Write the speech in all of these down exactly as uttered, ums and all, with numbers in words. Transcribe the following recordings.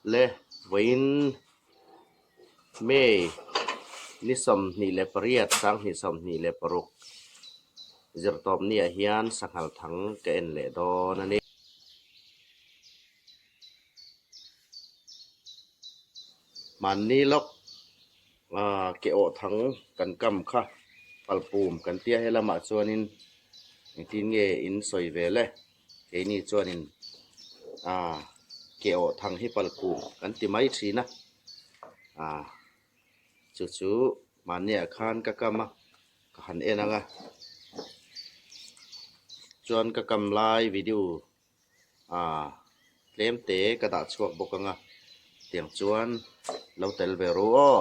Le, vawiin May ni sawmhnih le pariat, sang hnih sawmhnih le paruk, Zirtawp nia hian sanghal thang ka en leh dawn a ni. Hmanni lawk, a, ke awh thang kan kam kha, palpum kan tia, he lamah chuanin engtin nge in sawi ve le? Keini chuanin, a, ke awh thang hi palpum kan ti mai ṭhin a. A, chu chu hmanniah khan ka kam a, ka han en ang a. Chuan ka kam lai video, a, tlem te ka dah chhuak bawk ang a, tiang chuan lo tel ve ru aw.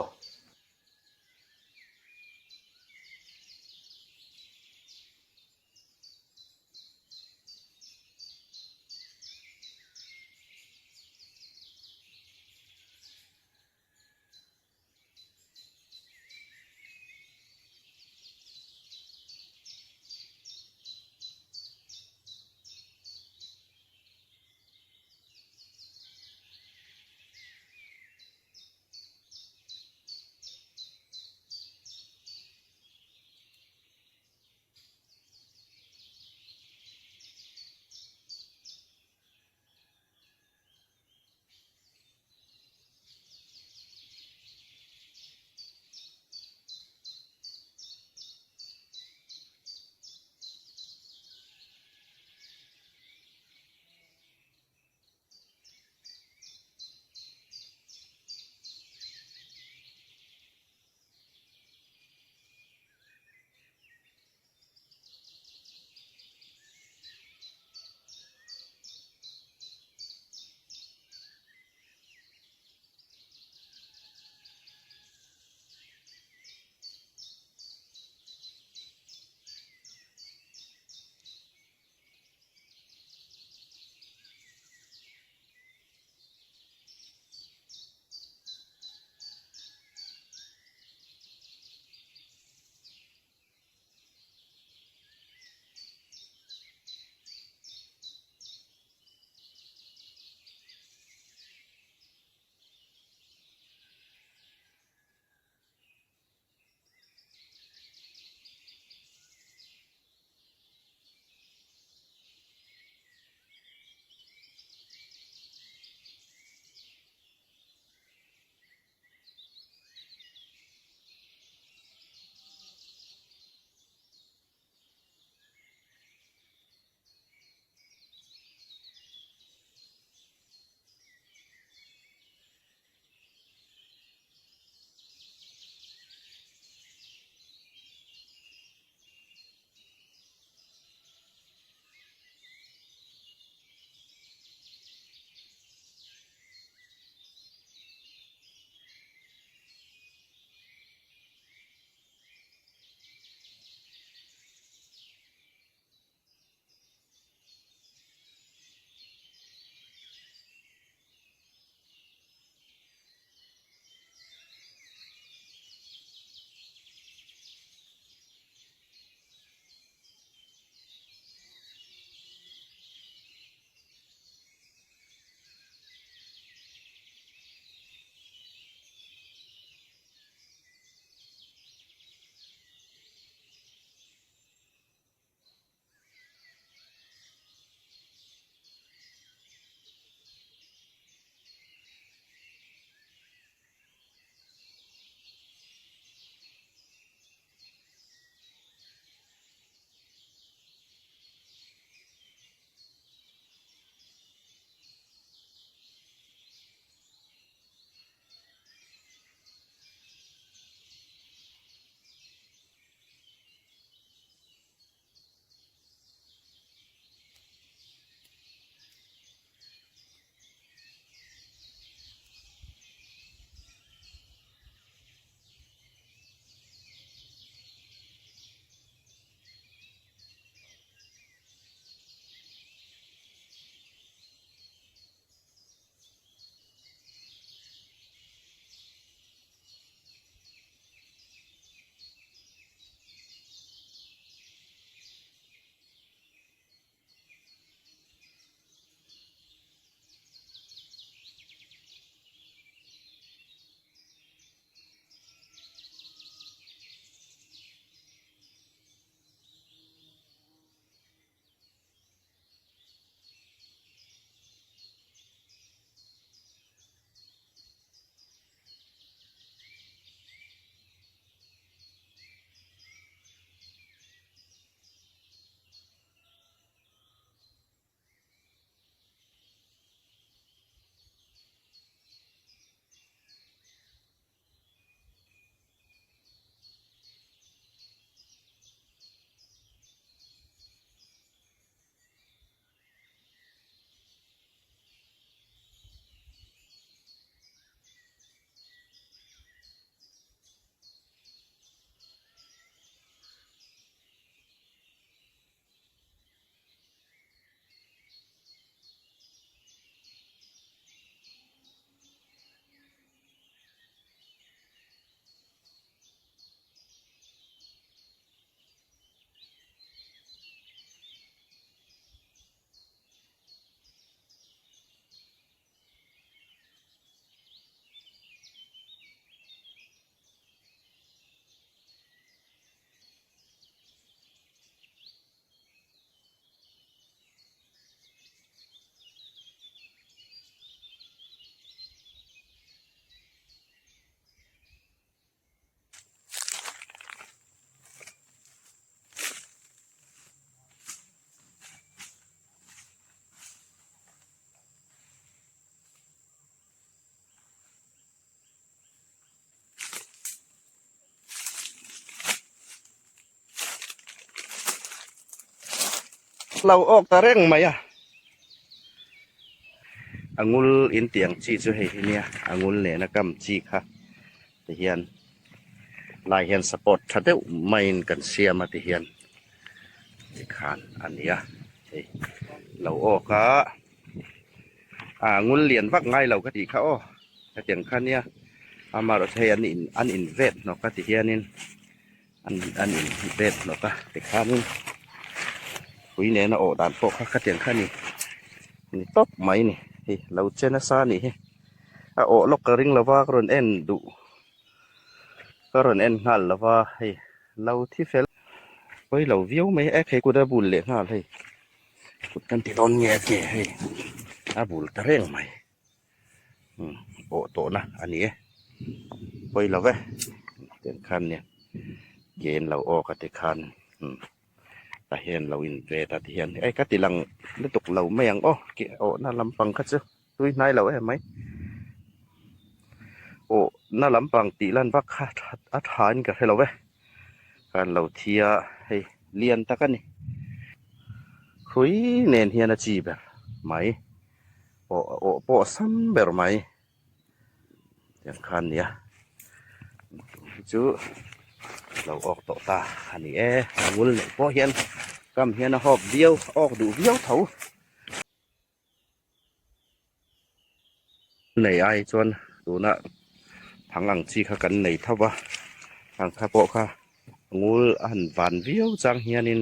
Lo awk ta reng mai a. A ngul in tieng chi chu hei hi nia, a ngul nena kam chi kha. Ti hian, lai hian support ṭha deuh maiin kan siam a ti hian. Ti khan a nia. Hei, lo awk a. A ngul lian vak ngai lo ka ti kha aw. Ka tiang kha nia. Amarawh hei an in, an invet hnawk a ti hianin. An, an invet hnawk a ti khanin. Hui nena awh dan pawh kha ka tiang kha ni. Ni tawp mai ni. Hei, lo che nasa ni hi. A awh lawk ka ring lo va, ka rawn en duh. Ka rawn en nghal lo va, hei, lo thi fel. Pawi lo viau mai e, hei kut a bul leh nghal hei. Kut kan ti dawn nge ke hei. A bul ta reng mai. Hmm, awh tawhna a ni e. Pawi lo ve. Tiang khan nia. Gen lo awk a ti khan. Hmm. Ta hian lo inve ta ti hian. Ei, ka ti lang lutuk lo mai ang aw. Ke awhna lampang kha chu. Tui hnai lo em mai. Awhna lampang tih lan vak kha ṭha, a ṭha in ka hre lo ve. Kan lo thi a, hei, lian tak a ni. Hrui nen hian a chi ber mai. Awh, awh pawh a sam ber mai. Tiang khan nia. Chu lo awk tawh ta a ni e. A ngul neih pawh hian kam hian a hawp viau, awk duh viau tho. Nei ai chuan tuna thang ang chi kha kan nei tho va, ang kha pawh kha ngul a han van viau chang hianin,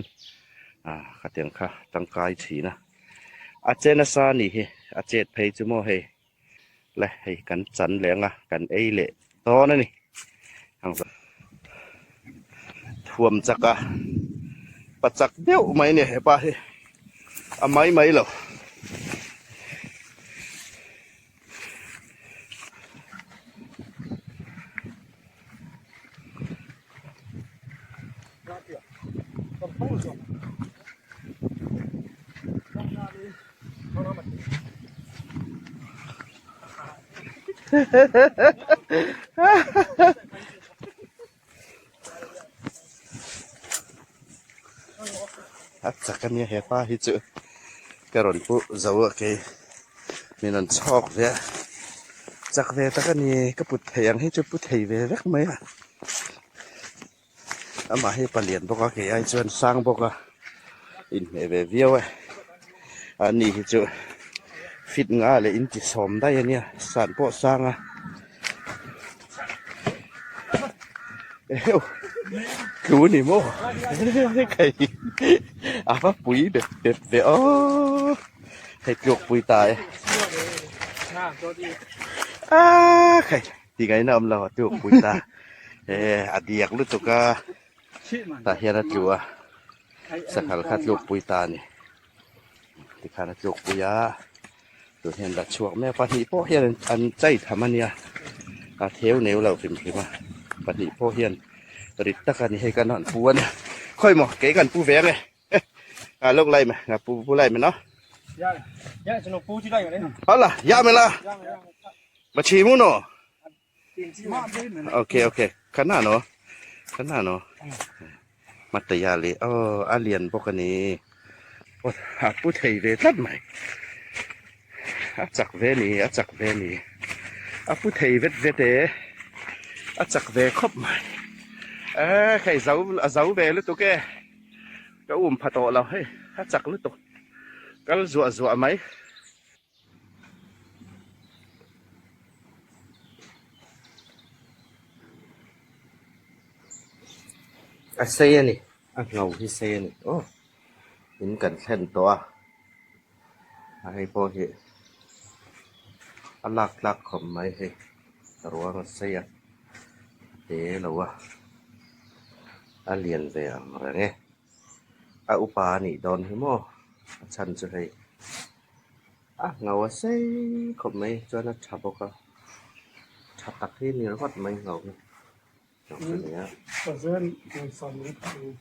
a, ka tiang kha tangkai ṭhin a, a che nasa ni hi a chet phei chu maw hei, le hei kan chan leh ang a, kan ei leh dawn a ni. Thuam chak a, pa chak deuh mai nia hepa hi, a mai mai lo. A chak a nia hepa hi chu. Ka rawn pu zo a, kei min rawn chhawk ve a. Chak ve tak a ni, ka pu thei ang hi chu, pu thei ve vek mai a. Amah hi palian bawk a, kei ai chuan sang bawk a, inhmeh ve viau e. Ani hi chu feet nga leh inchi sawm dai a nia, san pawh sang a. Eheu, tlu ni maw? Khai, a va pui bep bep ve aw. Khai, tluk pui ta e. A khai. Ti ngaina awm lo, a tluk pui ta. E, a diak lutuk a. Ta hian a tlu a. Sakhal kha tluk pui ta ni. Ti khan a tluk pui a. Tu hian la chhuak mai a, pahnih pawh hian an, an chai tham a nia. A theu neu lo hrim hrim a. Pahnih pawh hian rit tak a ni, hei kan han pu a nia. Khawi maw, kei kan pu ve ang e. Eh, a lawk lai mai, a pu, pu lai mai naw. Ya, ya, chu naw pu chi lai mai. Hala, ya mai la. Ya, ya. Ba chi mu naw. Ok, ok. Ka na naw. Ka na naw. Mata ya le. Oh, a lian bawk a ni. Oh, a pu thei ve tlat mai. A chak ve ni, a chak ve ni. A pu thei vet vet e. A chak ve khawp mai. Eh, khai zo, a zo ve lutuk e. Ka um pha tawh lo hei. A chak lutuk. Kal zuah zuah mai. A sei a ni, a ngau hi sei a ni. Oh, in kan thlen tawh a. A hei pawh hi a lak tlak khawp mai hei. Ruang a sei a. Te lo a. A lian ve ang reng e. A upa a nih dawn hi maw? A chhan chu hei. A ngau a sei khawp mai, chuan a ṭha bawk a. Ṭha tak hi ni ringawt mai ngau hi. Ngau chu nia. Ka zen, kan san ringawt mai.